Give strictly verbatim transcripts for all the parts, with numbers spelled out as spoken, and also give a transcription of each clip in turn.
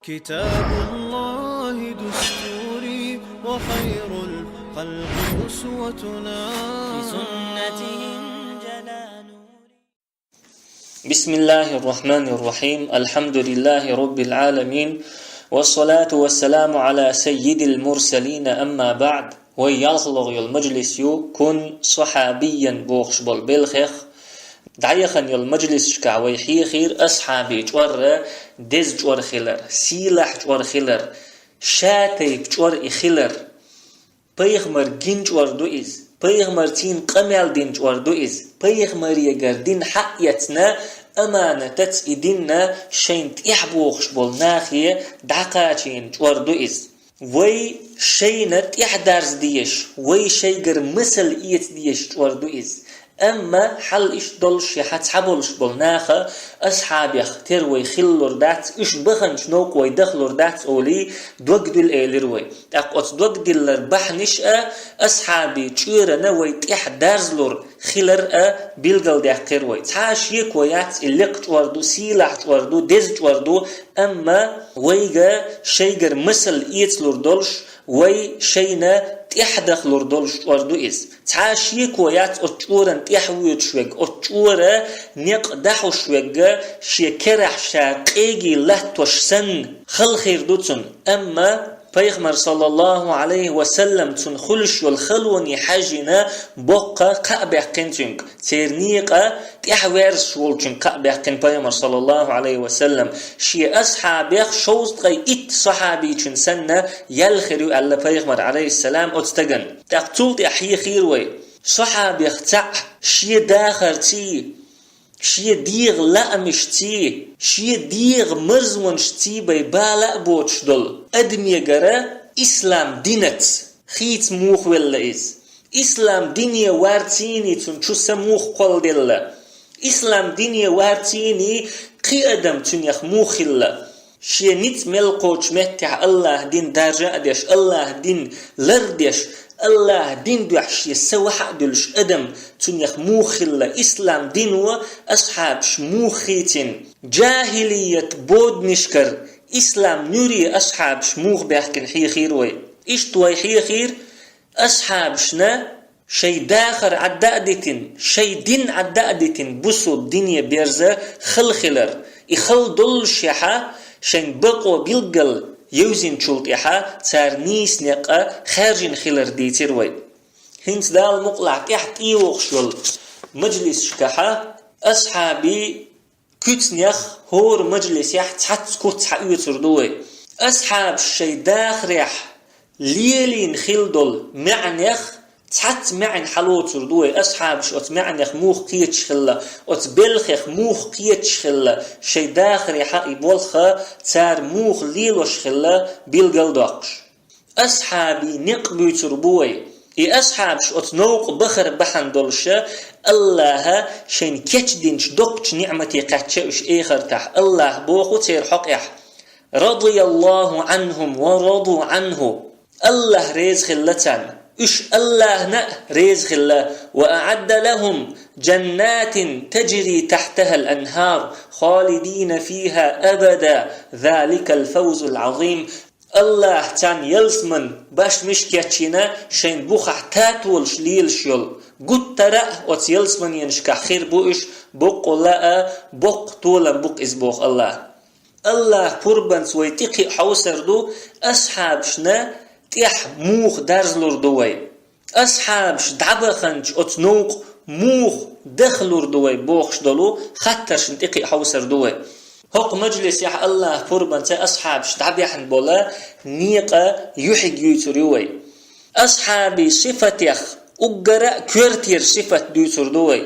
كتاب الله دستوري وخير الخلق أسوتنا. بسنته انجلى نوري. بسم الله الرحمن الرحيم. الحمد لله رب العالمين. والصلاة والسلام على سيد المرسلين. أما بعد. Вай ялхлагӀа йола мажлис ю «كن صحابيا» бохуш болу белхех. ДӀаяхана йолу мажлисашкахь вай хьехийра асхьабийн чкъор деза чкъор хилар, сийлахь чкъор хилар, шатайпа чкъор и хилар. Пайхамар гина чкъор ду иза, пайхамар цийна къамел дина чкъор ду иза, пайхамарегара дин хьаэцна, аманатаца и дин шайна тӀехь бохуш болу нахе дӀакхачийна чкъор ду иза. Вай шайна тӀехь дарз дезаш, вай шайгара масал эца дезаш чкъор ду иза. Амма хьал иштта долуш яхьа цхьаболуш болу наха асхьабех тера вай хиллур дац, уьш баханчу новкъа вай дахлур дац олий, дог дилла элира вай. ТӀаккха оцу дог диллар бахьанаш а, асхьабийн чкъорана вай тӀехь дарзлур хилар а билгалдаьккхира вай. Цхьа а шеко яц, и лекха чкъор ду, сийлахь чкъор ду, деза чкъор ду, амма вайга шайгара масал эцалур долуш, вай шайна тӀехь дахлур долуш чкъор ду иза. Цхьа а шеко яц оцу чкъоран тӀехь воьдуш верг, оцу чкъора некъ дахьуш верг шен керахь ша къегий латтош санна, хала хир ду цунна. Амма Пайхамар, саллаллаху Ӏалайхи ва саллам, цунна хуьлуш йолу халоне хьаьжжина боккха кхаъ баьккхина цуьнга. Церан некъа тӀехь верзаш волчуьнга кхаъ баьккхина Пайхамар, саллаллаху Ӏалайхи ва саллам. Шен асхьабех шовзткъе итт сахьабичун санна ял хир ю аьлла Пайхамар, Ӏалайхиссалам, оцу стагана. ТӀаккха цул тӀаьхьа хьехийра вай. Сахьабех цхьаъ шен дахарций, шен дегӀан лаамашций, шен дегӀан марзонашций бен бала а боцуш долу адамегара ислам динаца хийца муха велла иза? Ислам дине варцийний цунна чу са муха кхолладелла? Ислам дине варцийний кхин адам цуьнех муха хилла? Шен ницкъ мел кхочу меттехь АллахӀан дин даржа а деш, АллахӀан дин лардеш, АллахӀан дин дуьхьа шен са вахьа а дуьллуш адам цуьнех муха хилла? Ислам дино асхьабаш муха хийцина? Джахилият боданашкара ислам нуьре асхьабаш муха баьхкина хьехийра вай. Иштта вай хьехийра, асхьабашна шайн дахар Ӏадда а дитина, шайн дин Ӏадда а дитина, бусулба дине берза хала хилар. И хала доллушехьа, шайн бакъо билггал евзинчул тӀаьхьа цара нийса некъ хаьржина хилар дийцира вай. ХӀинца Дала мукъалахь тӀаьхьа тӀе вогӀуш йолу мажлисашкахьа асхьабийн куьцнех хӀора мажлисехь цхьацца куц хьаоьцур ду вай. Асхьабаш шайн дахарехь лелийна хила долу маьӀнех цхьацца маьӀна хьалоцур ду вай. Асхьабаш оцу маьӀнех муха кхеташ хилла, оцу белхех муха кхеташ хилла, шайн дахарехьа и болх цара муха лелош хилла билгалдоккхуш. Асхьабийн некъ буьйцур бу вай. И асхьабаш оцу новкъа бахар бахьана долуша, АллахӀа шайна кечдинчу доккхачу ниӀмате кхаьчча уьш эхартахь. АллахӀа боху церан хьокъехь: «رضي الله عنهم ورضوا عنه». АллахӀ реза хилла царна. Уьш АллахӀна а реза хилла. «وأعد لهم جنات تجري تحتها الأنهار خالدين فيها أبدا ذلك الفوز العظيم». АллахӀа царна ялсаман башмаш кечйина, шайн бухахь татолаш лелаш йолу. Гуттара а оцу ялсаманенашкахь хир бу уьш, боккъалла а боккха толам бу-кх иза, боху АллахӀа. АллахӀа пурбанца вай тӀекхиа хьовсар ду, асхьабашна тӀехь муха дарзлур ду вай. Асхьабаш дӀабаханчу оцу новкъа муха дахлур ду вай бохуш долу хаттаршна тӀекхиа хьовсар ду вай. ХӀокху мажлисехь АллахӀа пурбанца асхьабаш дӀабаьхьна болу некъан юьхь юьйцур ю вай. Асхьабийн сифатех уггара а коьртера сифат дуьйцур ду вай.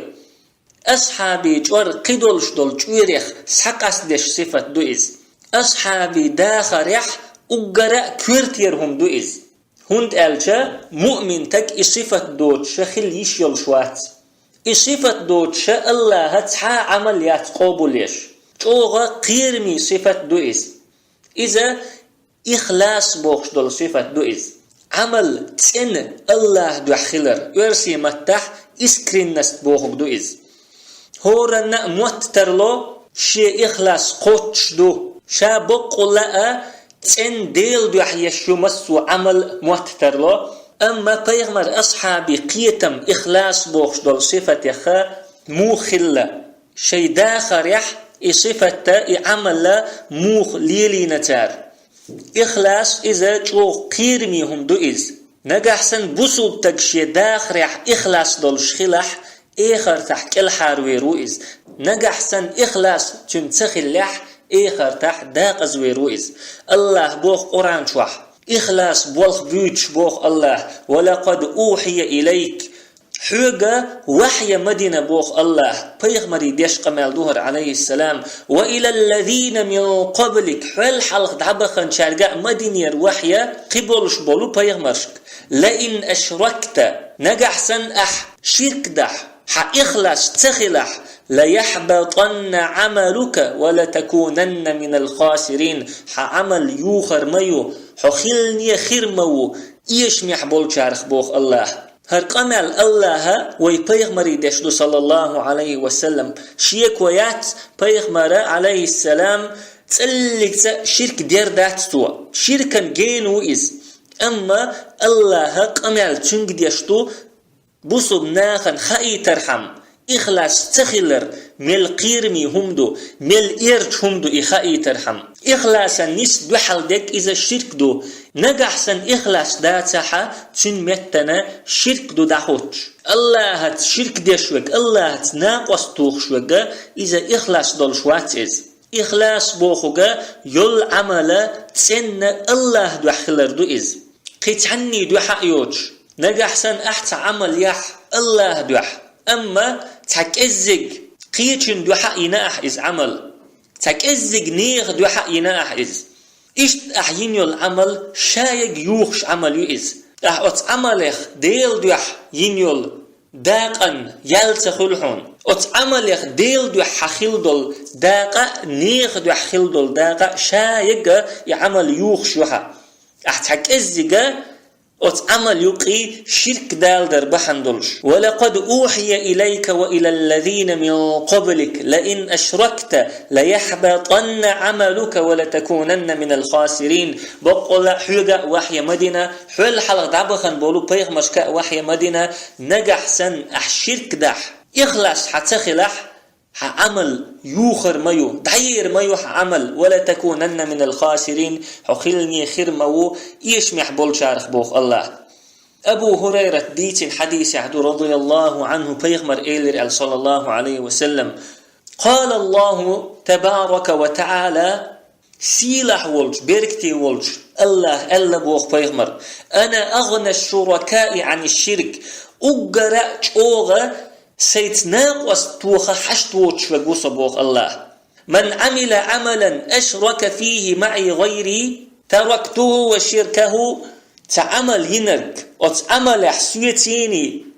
Асхьабийн чкъор кхидолуш долу чкъорех схьакъастадеш сифат ду иза. Асхьабийн дахарехь уггара а коьртера хӀума ду иза. ХӀунда аьлча муъмин стаг и сифат доцуша хила йиш йолуш вац. И сифат доцуша АллахӀа цхьа а Ӏамал яц къобалъеш. ЧӀогӀа кхерамийн сифат ду иза. Иза ихлас бохуш долу сифат ду иза. Ӏамал цӀена АллахӀан дуьхьа хилар, оьрсийн маттахь искренность бохург ду иза. ХӀоранна а мотт тарло, шен ихлас кхоччуш ду, Ша боккъала а цӀен Делан дуьхьа еш ю массо а Ӏамал мотт тарло. Амма пайхамар асхьабий кхетам, ихлас бохуш долу сифатеха муха хилла? Шайн дахарехь и сифатта, и Ӏамала муха лелийна цара? Ихлас иза чӀогӀа кхераме хӀума ду иза. Нагахь санна бусулба стаг шен дахарехь ихлас долуш хилахь, эхартахь кӀелхьарвер ву иза. Нагахь санна ихлас цуьнан ца хиллехь, эхартахь дакъазвер ву иза. АллахӀа боху Къуръан чохь: «Ихлас болх буьйцуш», боху АллахӀа: «Ва лакъад ухьия илайк». Хьоьга вахьйа ма дина, боху АллахӀа, пайхамаре деш къамел ду хӀара, Ӏалайхиссалам, «ва илаллазина мин къаблик», хьол хьалха дӀабаханчаьрга а ма динера вахьйа, кхин болуш болу пайхамаршка: «Лаин ашракта», нагахь санна ахь ширк дахь, хьан ихлас ца хилахь, «лаяхьбатанна Ӏамалука ва латакунанна минал хасирин», хьан Ӏамал юхар ма ю, хьо хилане хир ма ву эшамехь болчарах, боху АллахӀа. ХӀара къамел АллахӀа вай пайхамаре деш ду, саллаллаху Ӏалайхи ва саллам. Шеко яц, пайхамара, Ӏалайхиссалам, цӀаллигца ширк дер дац цо. Ширкан гена ву иза. Амма АллахӀа къамел цуьнга деш ду, бусулба нахана хаийтархьама, ихлас ца хилар мел кхераме хӀума ду, мел эрча хӀума ду и хаийтархьама. Ихласан нисса дуьхьал дерг иза ширк ду. Нагахь санна ихлас дацахьа, цуьнан меттана ширк ду дӀахӀуттуш. АллахӀаца ширк деш верг, АллахӀаца накъост тухуш верг, иза ихлас долуш вац иза. Ихлас бохург йолу Ӏамала цӀенна АллахӀан дуьхьа хилар ду иза. Кхин цхьанний дуьхьа а йоцуш, нагахь санна ахь цхьа Ӏамал яхь АллахӀан дуьхьа, амма цхьа кӀеззиг кхечун дуьхьа а йина ахь иза Ӏамал, цхьа кӀеззиг нехан дуьхьа а йина ахь иза. Иштта ахь йина йолу Ӏамал ша яга юхуш Ӏамал ю иза. Ахь оцу Ӏамалех Делан дуьхьа йина йолу дакъан ял ца хуьлу хьуна. Оцу Ӏамалех Делан дуьхьа хьан хила долу дакъа а, нехан дуьхьа хила долу дакъа а ша яга и Ӏамал юхуш ю хьан. Ахь цхьа кӀеззига оцу Ӏамал юккъе ширк далар бахьана долуш. «Ва лакъад ухьия илайка ва илаллазина мин къаблик лаин ашракта лаяхьбатанна Ӏамалука ва латакунанна минал хасирин». Боккъала хьоьга а вахья ма дина, хьол хьалха дӀабахана болу пайхамаршка а вахья ма дина, нагахь санна ахь ширк дахь, ихлас хьан ца хилахь, хьан Ӏамал юхар ма ю, дӀаер ма ю хьан Ӏамал, «ва латакунанна минал хасирин», хьо хилане хир ма ву эшамехь болчарах, боху АллахӀа. Абу ХӀурайрат дийцина хьадисехь ду, радияллаху Ӏанху, пайхамар элира аьлла, саллаллаху Ӏалайхи ва саллам: «Къала Аллаху табарака ва таӀала», сийлахь волчу, беркате волчу АллахӀа аьлла, боху пайхамар: «Ана агъна шуракаи Ӏани ширк», уггара а чӀогӀа сайца накъост тоха хьашт воцуш верг ву со, боху АллахӀа. «Ман Ӏамила Ӏамалан ашрака фихи маӀи гӀайри, тарактуху ва ширкаху». Цхьа Ӏамал йинарг, оцу Ӏамалехь соьцений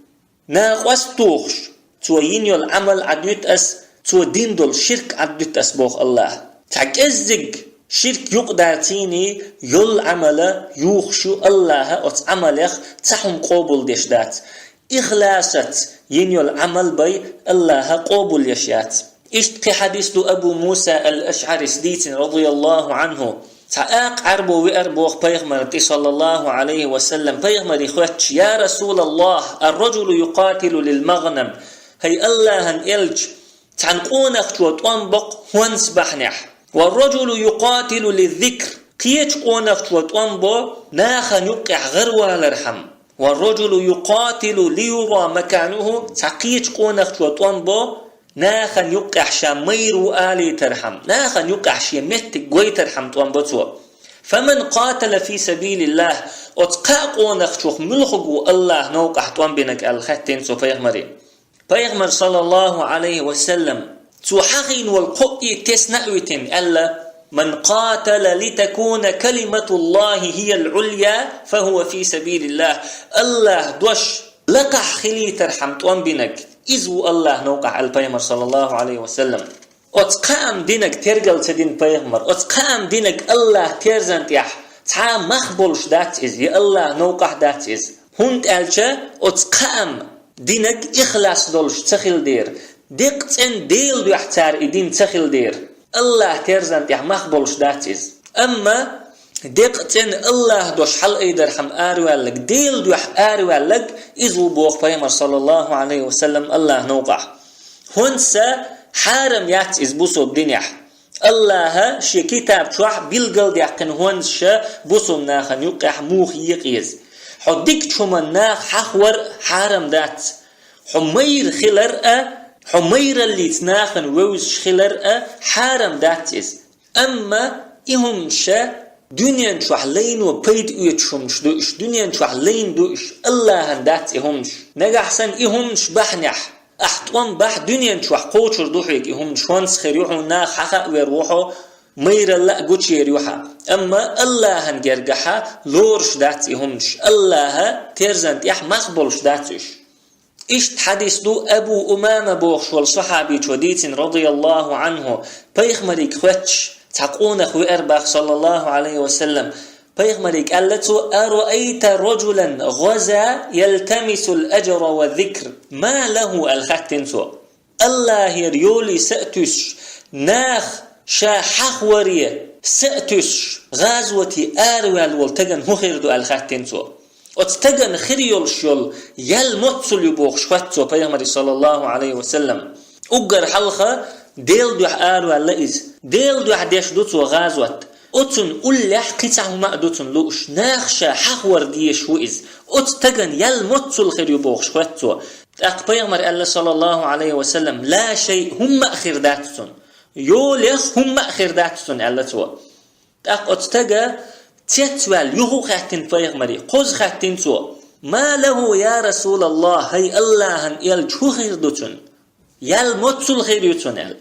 накъост тухуш, цо йина йолу Ӏамал Ӏадуьту ас, цо дина долу ширк Ӏадуьту ас, боху АллахӀа. Цхьа кӀеззиг ширк юкъадацийний, йолу Ӏамала юхуш ю АллахӀа, оцу Ӏамалех цхьа хӀума къобалдеш дац. Ихласаца йина йолу Ӏамал бай АллахӀа къобалъеш яц. Иштта кхин хьадис ду, Абу Муса ал-АшӀарис дийцина, радияллаху Ӏанху. Цхьа акха Ӏаьрбо веара, боху, пайхамарна тӀе, саллаллаху Ӏалайхи ва саллам, пайхамаре хоьттуш: «Я РасулаллахӀ, ар-раджулу юкъатилу лил магънам». ХӀай АллахӀан элча, цхьана къонахчо тӀом бо-кх хӀонс бахьанехь. «Вар-раджулу юкъатилу лиззикр». Кхечу къонахчо тӀом бо нахана юккъехь гӀаравалархьама. «Вар-раджулу юкъатилу лиюра макануху», цхьа кхечу къонахчо тӀом бо нахана юккъехь ша майра ву алийтархьама, нахана юккъехь шен меттиг гойтархьама тӀом бо цо. «Фаман къатала фи сабилиллахӀ», оцу кхаа къонахчух муьлхарг ву АллахӀан новкъахь тӀом бинарг аьлла хаьттина цо пайхамаре. Пайхамар, саллаллаху Ӏалайхи ва саллам, цо хьахийна волу кхоъ а тесна а витина, аьлла: «Ман къатала литакуна калиматуллахӀи хӀиял Ӏулъя, фахӀува фи сабилиллахӀ». АллахӀан дош лакхахь хилийтархьама тӀом бинарг, иза ву АллахӀан новкъахь, аьлла пайхамар, саллаллаху Ӏалайхи ва саллам. Оцу кхаам динарг тергал ца дина пайхамар, оцу кхаам динарг АллахӀан терзан тӀехь цхьа а мах болуш дац иза, я АллахӀан новкъахь дац иза. ХӀунда аьлча оцу кхаам динарг ихлас долуш ца хила дера, деккъа цӀена Делан дуьхьа цара и дина ца хила дера. Аллахь терзан тӀехь мах болуш дац иза. Амма декъа цӀена Аллахь дош хьалаайдархьама араваьлларг, Делан дуьхьа араваьлларг, иза ву боху пайхамар, саллаллаху Ӏалайхи ва саллам, Аллахьан новкъахь. ХӀунца хьарам яц иза бусалба динехь. Аллахьа шен китаб чохь билгалдаьккхина хӀунца ша бусалба нахана юккъехь муха екъа еза. Хьо дикачу хӀуманна нах хьахвар а хьарам дац. Хьо майра хилар а, хьо майраллица нахана вевзаш хилар а хьарам дац иза. Амма и хӀуманаш дуьнен чохь лайно пайда оьцуш хӀуманаш ду уьш, дуьнен чохь лайна ду уьш, Аллахьан дац и хӀуманаш. Нагахь санна и хӀуманаш бахьанехь, ахь тӀом бахь, дуьнен чохь кхочур ду хьоьга и хӀуманаш, хӀунца хир ю хьуна, наха хьахаа вер ву хьо, майралла а гучуер ю хьан. Амма Аллахьан гергахьа лоруш дац и хӀуманаш, Аллахьа терзан тӀехь мах болуш дац уьш. Иштта хьадис ду Абу Умама бохуш волу сахьабичо дийцина, радияллаху Ӏанху, пайхамарига хоьттуш цхьа къонах веара боху, саллаллаху Ӏалайхи ва саллам. Пайхамарига аьлла цо: «Араайта раджулан гӀаза ялтамисул аджра ва зикр, ма лаху?» аьлла хаьттина цо. Аллахьера йолий са а туьсуш, нах ша хьахваре са а туьсуш, гӀазоте араваьлла волу тагана хӀун хир ду аьлла хаьттина цо. Оцу тагана хир йолуш йолу ял моццул ю бохуш хоьтту цо пайхамаре, саллаллаху Ӏалайхи ва саллам. Уггар хьалха Делан дуьхьа араваьлла иза. Делан дуьхьа деш ду цо гӀазот. Оцунна уллехь кхин цхьа хӀума а ду цунна лууш. Нах ша хьахвар дезаш ву иза. Оцу тагана ял моццул хир ю бохуш хоьтту цо. ТӀаккха пайхамар аьлла, саллаллаху Ӏалайхи ва саллам: «Ла шайъ, хӀумма а хир дац цунна. Йолех хӀумма а хир дац цунна», аьлла цо. ТӀаккха оцу стага цецваьлла юха а хаьттина пайхамаре, кхузза хаьттина цо: «Ма лаху, я Расулаллах, хӀай Аллахьан элча, хӀун хир ду цунна? Ял моццул хир ю цунна?» аьлла.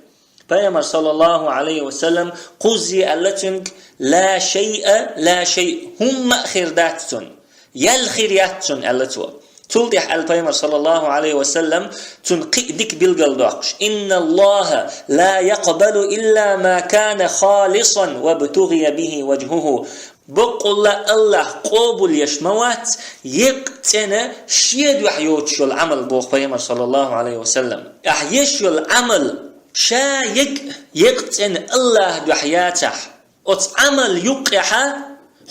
Пайхамар, саллаллаху Ӏалайхи ва саллам, кхузза аьлла цуьнга: «Ла шайъа, ла шайъ, хӀумма а хир дац цунна. Ял хир яц цунна», аьлла цо. Цул тӀаьхьа аьлла пайхамар, саллаллаху Ӏалайхи ва саллам, цунна кхин а дика билгалдоккхуш: «Инналлаха ла якъбалу илла ма кана халисан ва бтугъия бихи ваджхуху». Баккъалла Аллах къобал еш ма вац, екъа цӀена шен дуьхьа йоцуш йолу Ӏамал, боху пайхамар, саллаллаху Ӏалайхи ва саллам. Ахь еш йолу Ӏамал ша екъа, екъа цӀена Аллах дуьхьа яцахь, оцу Ӏамал юккъехьа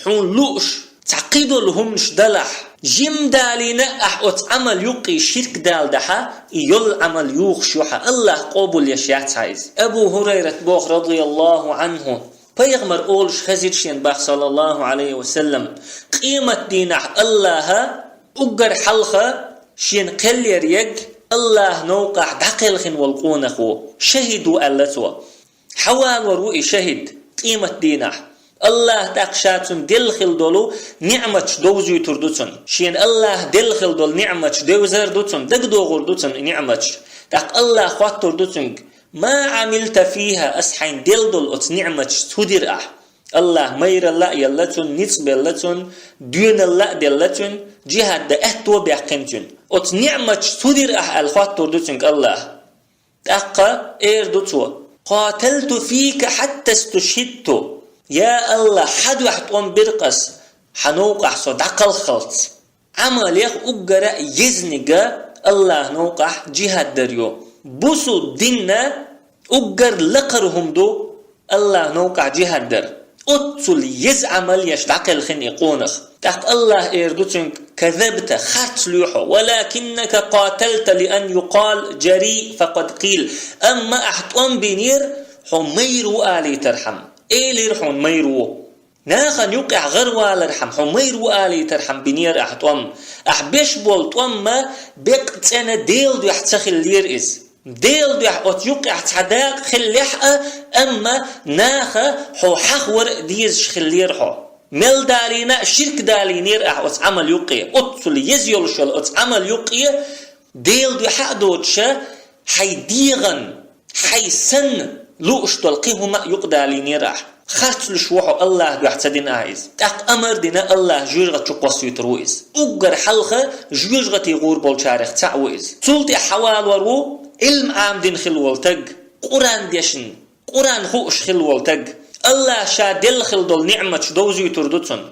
хьуна лууш цхьа кхидолу хӀуманаш далахь, жим далийна ахь оцу Ӏамал юккъе ширк даладахьа, и йолу Ӏамал юхуш ю хьан, Аллах къобал еш яц хьан иза. Абу ХӀурайрат боху, радияллаху Ӏанху, пайхамар олуш хезира шена бах, саллаллаху Ӏалайхи ва саллам: «Къемат дийнахь Аллаха уггар хьалха шена кхел ерг Аллаха новкъахь дӀакхелхина волу къонах ву, шахӀид ву», аьлла цо. Хьавалор ву и шахӀид къемат дийнахь. Аллаха тӀаккха ша цунна делла хила долу ниӀматаш довзуьйтур ду цунна. Шена Аллаха делла хила долу ниӀматаш девзар ду цунна, дагадогӀур ду цунна и ниӀматаш. ТӀаккха Аллаха хоттур ду цуьнга: «Ма Ӏамилта фиха, ас хьайна делла долу оцу ниӀматашца хӀун дира ахь?» Аллаха майралла а елла цунна, ницкъ белла цунна, доьналла а делла цунна, джихад дан аьтто а баьккхина цуьнан. «Оцу ниӀматашца хӀун дира ахь?» аьлла хоттур ду цуьнга Аллаха. ТӀаккха эр ду цо: «Къаталту фика хьатта стушхидту». Я Аллах, хьан дуьхьа тӀом бира-кх ас, хьан новкъахь со дӀакхалххалц. Ӏамалех уггара а езнига Аллах новкъахь джихад дар ю. Бусулба динна уггар лакхара хӀума ду Аллах новкъахь джихад дар. Оццул еза Ӏамал еш дӀакхелхина и къонах. ТӀаккха Аллах эр ду цуьнга: «Казабта, харц луьй хьо, валакиннака къаталта лиан юкъал джари факъад къил». Амма ахь тӀом бинера, хьо майра ву алийтархьама. Элира хьуна майра ву. Нахана юккъехь гӀаравалархьама, хьо майра ву алийтархьама бинера ахь тӀом. Ахь беш болу тӀом ма бекъа цӀена Делан дуьхьа ца хиллера иза. Делан дуьхьа оцу юккъехь цхьа дакъа хиллехь а, амма наха хьо хьахвар а дезаш хиллера хьо. Мел далийна а, ширк далийнера ахь оцу Ӏамал юккъе. Оццул еза йолуш йолу оцу Ӏамал юккъе Делан дуьхьа а доцуша, хьайн дегӀан, хьайн санна лууш долу кхин хӀума а юкъадалийнера ахь. Харц луьйш ву хьо Аллах дуьхьа ца дина ахь иза. ТӀаккха амар а дина, Аллах жоьжахати чу кхоссуьйтур ву иза. Уггар хьалха жоьжахати гӀур болчарех цхьаъ ву иза. Цул тӀаьхьа хьавалор ву Ӏилма Ӏамадина хилла волу таг, Къуръан дешна, Къуръан хууш хилла волу таг. Аллах ша делла хила долу ниӀматаш довзуьйтур ду цунна.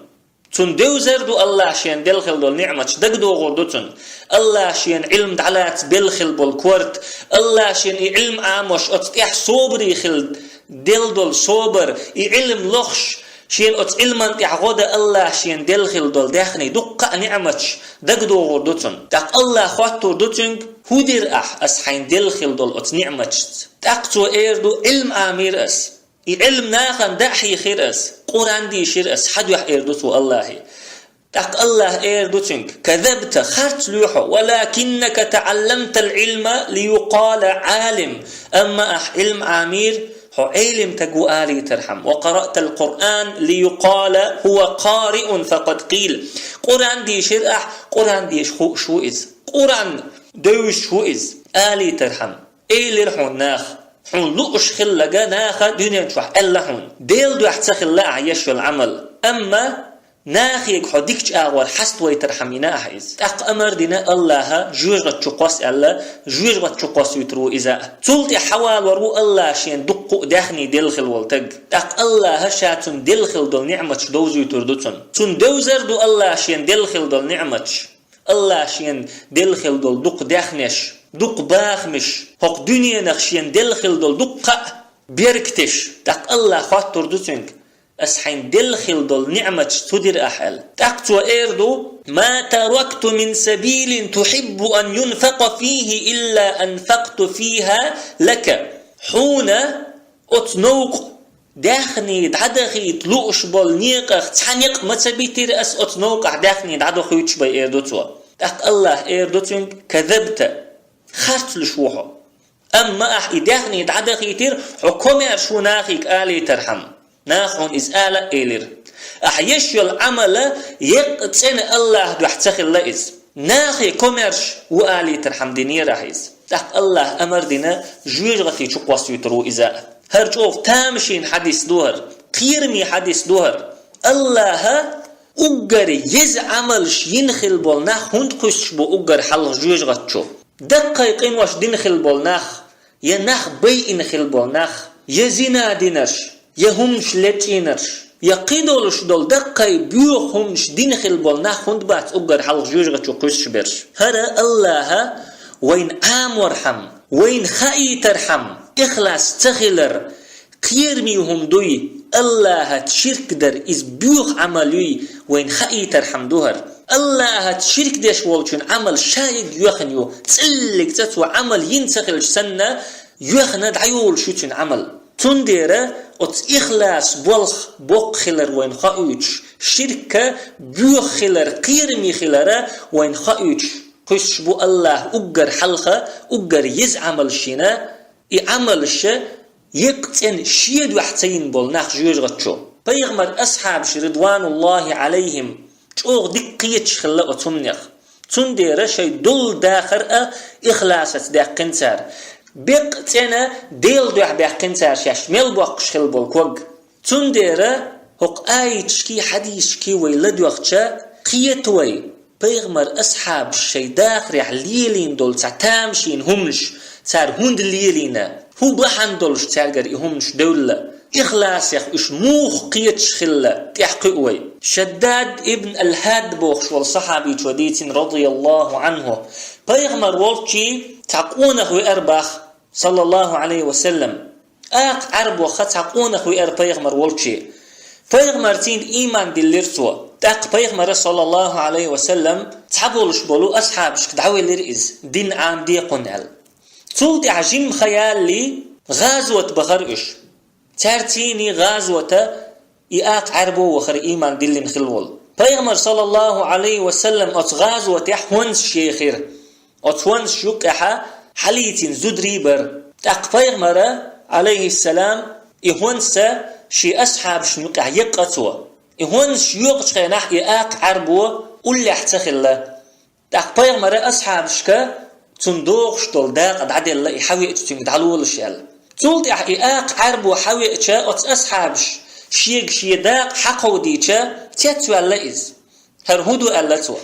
Цунна девзар ду Аллах шена делла хила долу ниӀматаш, дагадогӀур ду цунна. Аллах шена Ӏилма дӀалаца белла хила болу корта, Аллах шена и Ӏилма Ӏамош оцу тӀехь собаре хила делла долу собар, и Ӏилма лохуш, шена оцу Ӏилман тӀехь гӀо дан Аллаха шена делла хилла долу даьхний дуккха а ниӀматаш дагадогӀур ду цунна. ТӀаккха Аллаха хоттур ду цуьнга: «ХӀун дира ахь ас хьайна делла хилла долу оцу ниӀматашца?» ТӀаккха цо эр ду: «Ӏилма Ӏамийра ас. И Ӏилма нахана даа хьийхира ас, Къуръан дийшира ас хьан дуьхьа», — эр ду цо Аллахе. ТӀаккха Аллаха эр ду цуьнга: «كذبت, харц луьй хьо, ولكنك تعلمت العلم ليقال عالم, амма ахь Ӏилма Ӏамийра, хьо Ӏелим таг ву алийтархьама, وقرأت القرآن ليقال هو قارئ فقد قيل, Къуръан дийшира ахь, Къуръан деша хууш ву иза, Къуръан девзаш ву иза алийтархьама». Элира хьуна наха. Хьуна лууш хилларг наха дуьнен чохь аьлла хьуна. Делан дуьхьа ца хилла ахь еш йолу Ӏамал. Амма нахега хьо дикачу агӀор хьаставайтархьама йина ахь иза. ТӀаккха амар дина Аллаха, жоьжахати чу кхосса аьлла, жоьжахати чу кхоссуьйтур ву иза. Цул тӀаьхьа хьавалор ву Аллаха шена дуккха а даьхний делла хилла волу таг. ТӀаккха Аллаха ша цунна делла хилла долу ниӀматаш довзуьйтур ду цунна. Цунна девзар ду Аллаха шена делла хилла долу ниӀматаш. Аллаха шена делла хилла долу дукха даьхнеш, дукха бахамаш, хӀокху дуьненах шена делла хилла долу дуккха а беркатеш. ТӀаккха Аллаха хоттур ду цуьнга: «Ас хьайна делла хилла долу ниӀматаш ца дира ахь?» — аьлла. ТӀаккха цо эр ду: «ما تركت من سبيل تحب أن ينفق فيه إلا أنفقت فيها لك». Хьуна оцу новкъа даьхний дӀадахийта лууш болу некъах цхьа некъ ма ца битира ас оцу новкъахь даьхний дӀадохуьйтуш бен, эр ду цо. ТӀаккха Аллаха эр ду цуьнга: «كذبت, харц луьйш ву хьо. Амма ахь и даьхний дӀадахийтира, хьо комаьрша ву нахега алийтархьама». Наха хьуна иза ала а элира. Ахь еш йолу Ӏамал еккъа цӀена Аллаха дуьхьа ца хилла иза. Нахе комаьрша ву алийтархьама динера ахь иза. ТӀаккха Аллаха амар дина, жоьжахати чу кхоссуьйтур ву иза. ХӀара чӀогӀа тамашийна хьадис ду хӀара, кхераме хьадис ду хӀара. Аллаха уггар еза Ӏамалш йина хилла болу нах хӀунда кхуьссуш бу уггар хьалха жоьжахати чу? Даккхий къинош дина хилла болу нах, я нах байина хилла болу нах, я зина динарш, я хӀуманаш лечкъийнарш, я кхидолуш долу даккхий боьха хӀуманаш дина хилла болу нах хӀунда бац уггар хьалха жоьжахати чу кхуьссуш берш? ХӀара Аллаха вайна Ӏаморхьама, вайна хаийтархьама, ихлас ца хилар, кхераме хӀума дуй, Аллахьаца ширк дар иза боьха Ӏамал юй, вайна хаийтархьама ду хӀара. Аллахьаца ширк деш волчун Ӏамал шайга йоьхна ю, цӀиллиг цӀа цо Ӏамал йина ца хилча санна, йоьхна дӀайолуш ю цуьнан Ӏамал. Цундела оцу ихлас болх боккха хилар вайна хоуьйтуш, ширка боьха хилар, кхераме хилара вайна хоуьйтуш, кхуьссуш бу Аллаха уггар хьалха, уггар еза Ӏамалш йина, и Ӏамалш еккъа цӀена шен дуьхьа ца йина болу нах жоьжахати чу. Пайхамар асхьабаш, ридвануллахи Ӏалайхим, чӀогӀа дика кхеташ хилла оцу хӀуманех. Цундела шайн долу дахар а ихласаца даьккхина цара. Беккъа цӀена Делан дуьхьа баьккхина цара шаьш мел боккхуш хилла болу ког. Цундела хӀокху аяташкий, хьадисашкий вай ладоьгӀча, кхета вай, пайхамар асхьабаш шайн дахарехь лелийна долу цхьа тамашийна хӀуманаш цара хӀунда лелийна? ХӀун бахьана долуш цаьргара и хӀуманаш девлла? Ихласех уьш муха кхеташ хилла, тӀаьхьакхуьу вай. Шаддад ибн Ал-Хьад бохуш волу сахьабичо дийцина, радияллаху Ӏанху, пайхамар волччий цхьа къонах веара боху, саллаллаху Ӏалайхи ва саллам. Акха Ӏаьрбоха цхьа къонах веара пайхамар волччий. Пайхамарца ийман диллира цо. ТӀаккха пайхамара, саллаллаху Ӏалайхи ва саллам, цхьаболуш болу асхьабашка дӀавелира иза, дин Ӏамаде кхунна аьлла. Цул тӀаьхьа жимма хан ялале, гӀазот бахара уьш. Цаьрца цхьаьна гӀазота и акха Ӏаьрбо вахара ийман диллина хилла волу. Пайхамар, саллаллаху Ӏалайхи ва саллам, оцу гӀазотехь хӀонсаш ехира. Оцу хӀонсашна юккъехьа хьалийцина зударий бара. ТӀаккха пайхамара, Ӏалайхиссалам, и хӀонс шен асхьабашна юккъехь екъа цо. И хӀонсаш йоькъучу хенахь и акха Ӏаьрбо уллехь ца хилла. ТӀаккха пайхамара асхьабашка цунна догӀуш долу дакъа дӀаделла, и хьавеача цуьнга дӀалолаш аьлла. Цул тӀаьхьа и акха Ӏаьрбо хьавеача, оцу асхьабаша шега шен дакъа хьакховдийча, цецваьлла иза. ХӀара хӀун ду аьлла цо.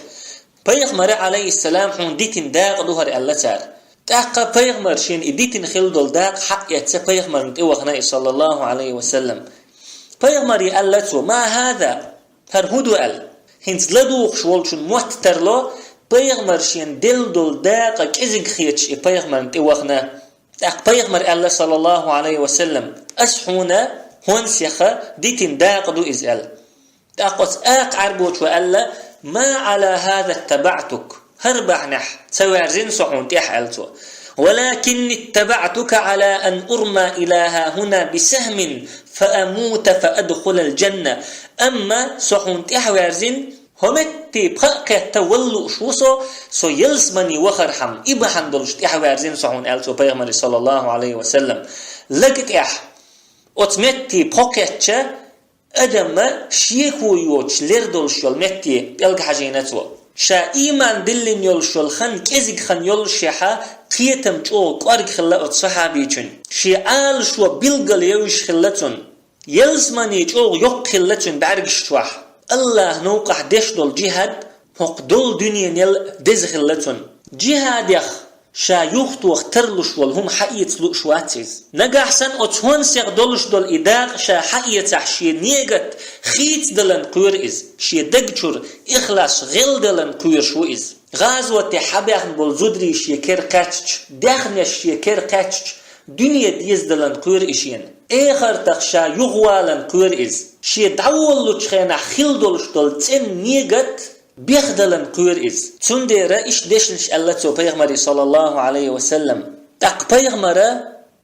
Пайхамара, Ӏалайхиссалам, хьуна дитина дакъа ду хӀара аьлла цара. ТӀаккха пайхамара шена и дитина хилла долу дакъа хьаэцна пайхамарна тӀе вахана и, саллаллаху Ӏалайхи ва саллам. Пайхамаре аьлла цо: «Ма хӀаза?» ХӀара хӀун ду аьлла. ХӀинца ладугӀуш волчун мотт тарло, пайхамара шена делла долу дакъа кӀезиг хеташ и пайхамарна тӀе вахана. ТӀаккха пайхамар аьлла, саллаллаху Ӏалайхи ва саллам: «Ас хьуна хӀонсех дитина дакъа ду иза», — аьлла. ТӀаккха оцу акха Ӏаьрбочо аьлла: «Ма Ӏала хӀаза иттабаӀтук, хӀара бахьанехь ца ваьрзина со хьуна тӀехь», — аьлла цо. «Валакинни иттабаӀтука Ӏала ан урма ила хӀахӀуна бисахӀмин фа амута фа адхулал жанна». Амма со хьуна тӀехь ваьрзина, хӀокху метте пха а кхетта вала лууш ву со, со ялсамане вахархьама, и бахьана долуш тӀехь ваьрзина со хьуна, аьлла цо пайхамаре, саллаллаху Ӏалайхи ва саллам. Лага тӀехь оцу метте пхо кхетча, адам шеко йоцуш лер долуш йолу метте пӀелг хьажийна цо. Ша ийман диллина йолуш йолу хан кӀезиг хан йолушехьа, кхетам чӀогӀа кӀорга хилла оцу сахьабичун. Шен Ӏалашо билггал евзаш хилла цунна. Ялсамане чӀогӀа йоккха хилла цуьнан бӀаьргаш чохь. АллахӀан новкъахь деш долу джихӀад хӀокху долу дуьненал деза хилла цунна. ДжихӀадех ша юхатоха тарлуш волу хӀума хьаэца лууш вац иза. Нагахь санна оцу хӀонсех долуш долу и дакъа ша хьаэцахь, шен негат хийцадалан кхоьру иза, шен даг чуьра ихлас гӀелдалан кхоьруш ву иза. ГӀазоте хьабаьхна болу зударий шен кера кхаьчча, даьхнеш шен кера кхаьчча, дуьне дезадалан кхоьру и шена. Эхартах ша юхавалан кхоьру иза. Шен дӀаволлучу хенахь хила долуш долу цӀена негат бехдалан кхоьру иза. Цундела иштта дешнаш аьлла цо пайхамаре, саллаллаху Ӏалайхи ва саллам. ТӀаккха пайхамара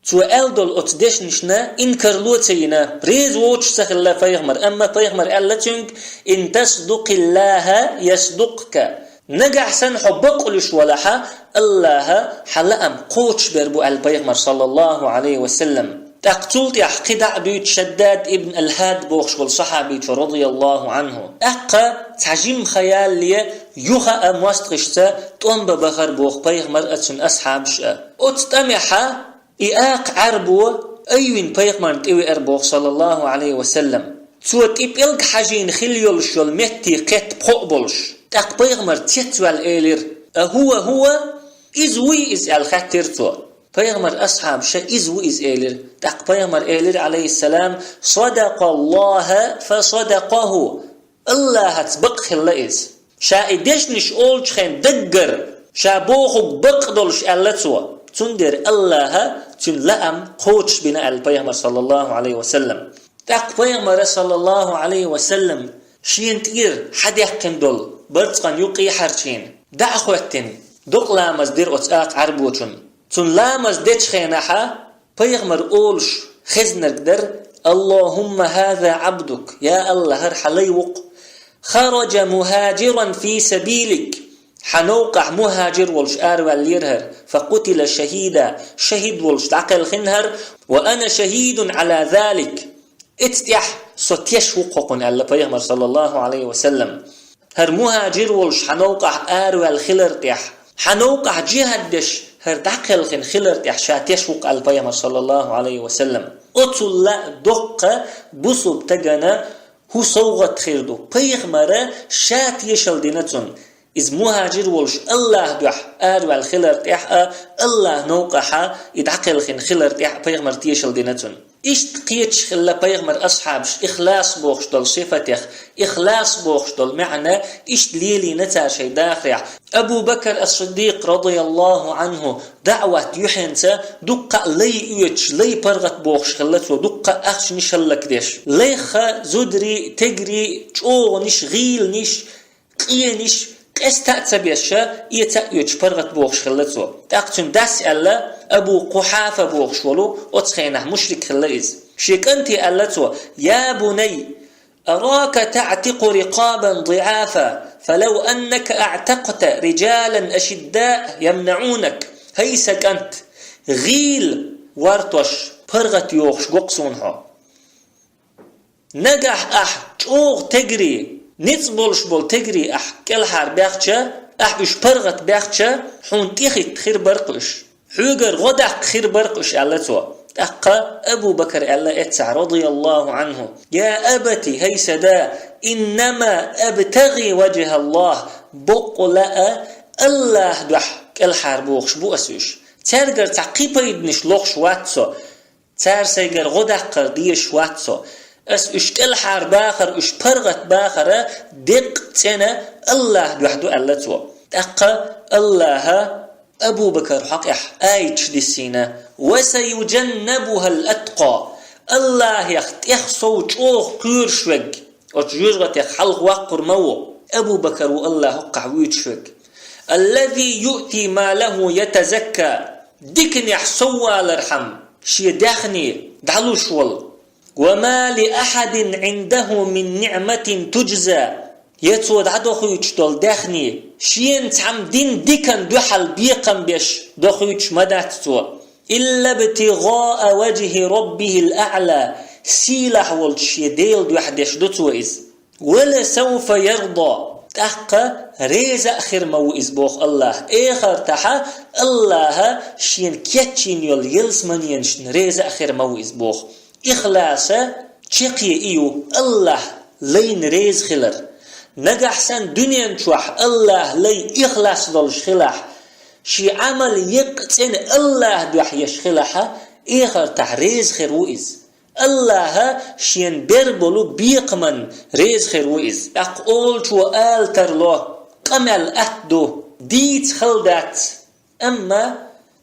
цо аьлла долу оцу дешнашна инкарло ца йина, реза воцуш ца хилла пайхамар, амма пайхамар аьлла цуьнга: «Ин тасдукъиллаха ясдукъка». Нагахь санна хьо бакъ луьйш валахьа, АллахӀа хьан лаам кхочушбер бу, аьлла пайхамар, саллаллаху Ӏалайхи ва саллам. ТӀаккха цул тӀаьхьа кхидӀа а дуьйцу Шаддад ибн Алхад бохуш волу сахьабичо, радияллаху Ӏанху. ТӀаккха цхьа жимма хан ялале юха а мостагӀашца тӀом бан бахара боху пайхамар а, цуьнан асхьабаш а. Оцу тӀамехьа и акха Ӏаьрбо айвина пайхамарна тӀевеара боху, саллаллаху Ӏалайхи ва саллам. Цо тӀе пӀелг хьажийна хилла йолуш йолу метте кхетта пхоъ болуш. ТӀаккха пайхамар цецваьлла элира: «А хӀува хӀува? Иза вуй иза?» — аьлла хаьттира цо. Пайхамар асхьабаша: «Иза ву иза», — элира. ТӀаккха пайхамар элира, Ӏалайхиссалам: «Садакъаллаха фа садакъаху». АллахӀаца бакъ хилла иза. Ша и дешнаш олучу хен даггара, ша бохург бакъ долуш аьлла цо. Цундела АллахӀа цуьнан лаам кхочушбина аьлла пайхамар, саллаллаху Ӏалайхи ва саллам. ТӀаккха пайхамара, саллаллаху Ӏалайхи ва саллам, шена тӀера хьадаьккхина долу барцкъан юкъ хьарчийна, дӀа а хӀоьттина, докъа ламаз дира оцу акха Ӏаьрбочун. Цунна ламаз дечу хенахьа, пайхамар олуш хезнарг дара: «Аллахумма хаза Ӏабдук», я АллахӀ, хӀара хьан лай ву-кх. «Хараджа мухаджиран фи сабилик». Хьан новкъахь мухаджир волуш араваьллера хӀара. «Фа къутила шахида», шахид волуш дӀакхелхина хӀара. «Ва ана шахидун Ӏала залик». Эцу тӀехь со теш ву-кх хӀокхунна, аьлла пайхамар, саллаллаху Ӏалайхи ва саллам. ХӀара мухаджир волуш хьан новкъахь араваьлла хилар тӀехь, хьан новкъахь джихӀад деш хӀара дӀакхелхина хилар тӀехь ша теш ву-кх, аьлла пайхамар, саллаллаху Ӏалайхи ва саллам. Оцул а доккха бусулба стагана хӀун совгӀат хир ду? Пайхамара ша тешалла дина цунна. Иза мухаджир волуш АллахӀ дуьхьа араваьлла хилар тӀехь а, АллахӀ новкъахьа и дӀакхелхина хилар тӀехь а пайхамар тешалла дина цунна. Иштта кхеташ хилла пайхамар асхьабаш ихлас бохуш долу сифатех, ихлас бохуш долу маьӀна иштта лелийна цара шайн дахарехь. Абу Бакр ас-Сиддикъ, радияллаху Ӏанху, даӀват юьхьенца дуккха а лай оьцуш, лай паргӀат бохуш хилла цо, дуккха а ахчанаш хӀаллакдеш. Лайхха зударий, тегрий, чӀогӀанаш, гӀийланаш, къенаш къеста а ца беша, эца а оьцуш паргӀат бохуш хилла цо. ТӀаккха цуьнан дас аьлла, Абу Къухьафа бохуш волу, оцу хенахь мушрик хилла иза. Шен кӀанте аьлла цо: «Я бунай, арака таӀтикъу рикъабан диӀафа, фалав аннака аӀтакъта риджалан ашиддаъ ямнаӀунак». ХӀай сан кӀант, гӀийла вартош паргӀат йохуш го-кх суна хьо. Нагахь ахь чӀогӀа тегри, ницкъ болуш болу тегри ахь кӀелхьара баьхча, ахь уьш паргӀат баьхча, хьуна тӀехӀитта хир бара-кх уьш. Хьоьгара гӀо даккха хир бара-кх уьш, аьлла цо. ТӀаккха Абу Бакр аьлла эццахь, радияллаху Ӏанху: «Я абати, хӀай сан да, иннама абтагӀи ваджхӀаллахӀ, боккъала а АллахӀ дуьхьа кӀелхьара бохуш бу аса уьш. Цаьргара цхьа кхин пайданаш лохуш вац со». Цара сайгара гӀо даккхар дезаш вац со. Ас уьш кӀелхьара бахар, уьш паргӀат бахара деккъа цӀена АллахӀ дуьхьа ду, аьлла цо. ТӀаккха АллахӀа Абу Бакар хьокъехь аяташ диссийна: «وسيجنبها الأتقى». Аллахьех тӀех сов чӀогӀа кхоьруш верг, оцу жоьжахатех хьалха воккхур ма ву, Абу Бакар ву Аллахьа хӀокхахь вуьйцуш верг. «الذي يؤتي ماله يتزكى». Диканехь соввалархьама шен даьхни дӀалуш волу. «وما لأحد عنده من نعمة تجزى». Я цо дӀадохуьйтуш долу даьхни, шена цхьамма дина диканна дуьхьал бекхам беш дохуьйтуш ма дац цо. «إلا ابتغاء وجه ربه الأعلى». Сийлахь волчу шен Делан дуьхьа деш ду цо иза. «ولسوف يرضى». ТӀаккха реза а хир ма ву иза, боху Аллахьа. Эхартахь Аллахьа шена кечйина йолу ялсаманенашна реза а хир ма ву иза, боху. Ихласа чекхе и ю, Аллахь лайна реза хилар. Нагахь санна дуьнен чохь Аллахь лай ихлас долуш хилахь, шен Ӏамал еккъа цӀена Аллахьа дуьхьа еш хилахь, эхартахь реза хир ву иза. Аллахьа шена бер болу бекхаман реза хир ву иза. ТӀаккха олучо ала тарло: къамел атта ду, дийца хала дац. Амма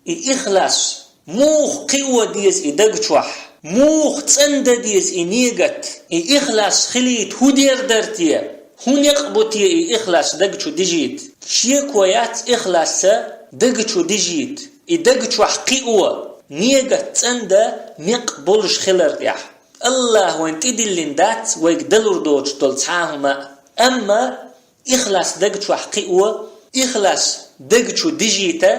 и ихлас муха кхио деза и даг чохь? Муха цӀандан деза и негат? И ихлас хилийта хӀун дер дара те? ХӀун некъ бу те и ихлас даг чу дижийта? Шеко яц ихлас даг чу дижийта. И даг чохь кхио, негат цӀандан некъ болуш хилар тӀехь. Аллахьа вайн тӀедиллина дац вайга далур доцуш долу цхьа а хӀума. Амма ихлас даг чохь кхио, ихлас даг чу дижийта,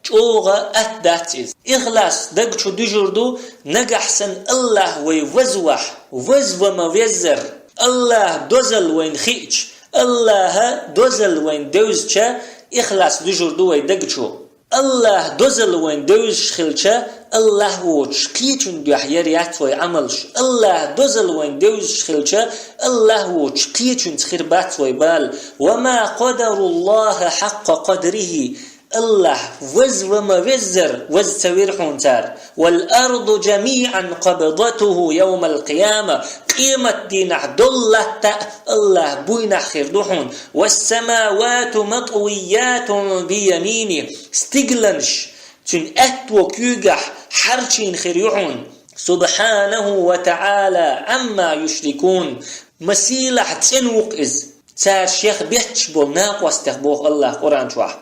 чӀогӀа атта дац иза. Ихлас даг чу дижур ду, нагахь санна Аллахь вай вазвахь, вазва ма веззара, Аллахьа дозалла вайна хиъча, Аллахьа дозалла вайна девзача, ихлас дижур ду вай даг чу. Аллахьа дозалла вайна девзаш хилча, Аллахь воцуш кхечун дуьхьа яр яц вай Ӏамалш. Аллахьа дозалла вайна девзаш хилча, Аллахь воцуш кхечунца хир бац вай бала. «وما قدروا الله حق قدره». Аллахь вазва ма веззара ваза ца вира хьуна цара. «والأرض جميعا قبضته يوم القيامة». Къемат дийнахь долу латта а Аллахьа буйнахь хир ду хьуна. «والسماوات مطويات بيمينه». Стигланаш цуьнан аьтто куьйгахь хьарчийна хир ю хьуна. «سبحانه وتعالى عما يشركون». Масийлахь цӀена ву-кх иза цара шех бетташ болу накъостех, боху Аллахьа Къуръан чохь.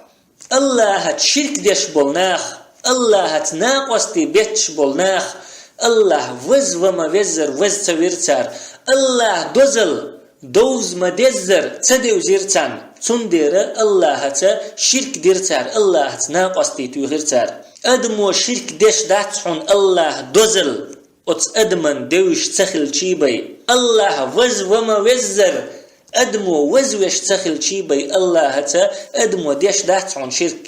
Аллахьаца ширк деш болу нах, Аллахьаца накъостий бетташ болу нах, Аллахь вазва ма веззара ваза ца вира цара. Аллахьа дозалла довза ма деззара ца девзира царна. Цундела Аллахьаца ширк дира цара, Аллахьаца накъостий туьйхира цара. Адамо ширк деш дац хьуна Аллахьа дозалла оцу адаман девзаш ца хилчий бен. Аллахь вазва ма веззара адамо вазвеш ца хилчий бен Аллахьаца адамо деш дац хьуна ширк.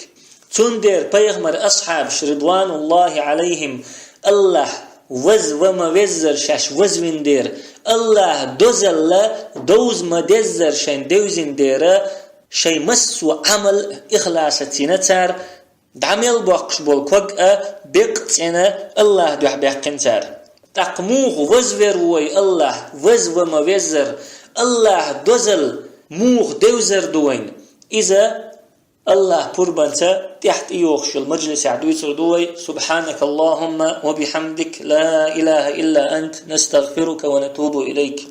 Цундела пайхамар асхьабаш, ридвануллахи Ӏалайхим, Аллахь вазва ма веззара шаьш вазвина дера, Аллахьа дозалла довза ма деззара шайн девзина дера, шайн массо а Ӏамал ихласаца йина цара, дӀа мел боккхуш болу ког а беккъа цӀена Аллахьа дуьхьа баьккхина цара. ТӀаккха муха вазвер ву вай Аллахь, вазва ма веззара, Аллахьа дозалла муха девзар ду вайна? Иза Аллахь пурбанца тӀаьхьа тӀейогӀуш йолу мажлисехь дуьйцур ду вай. سبحانك اللهم وبحمدك، لا إله إلا أنت، نستغفرك ونتوب إليك.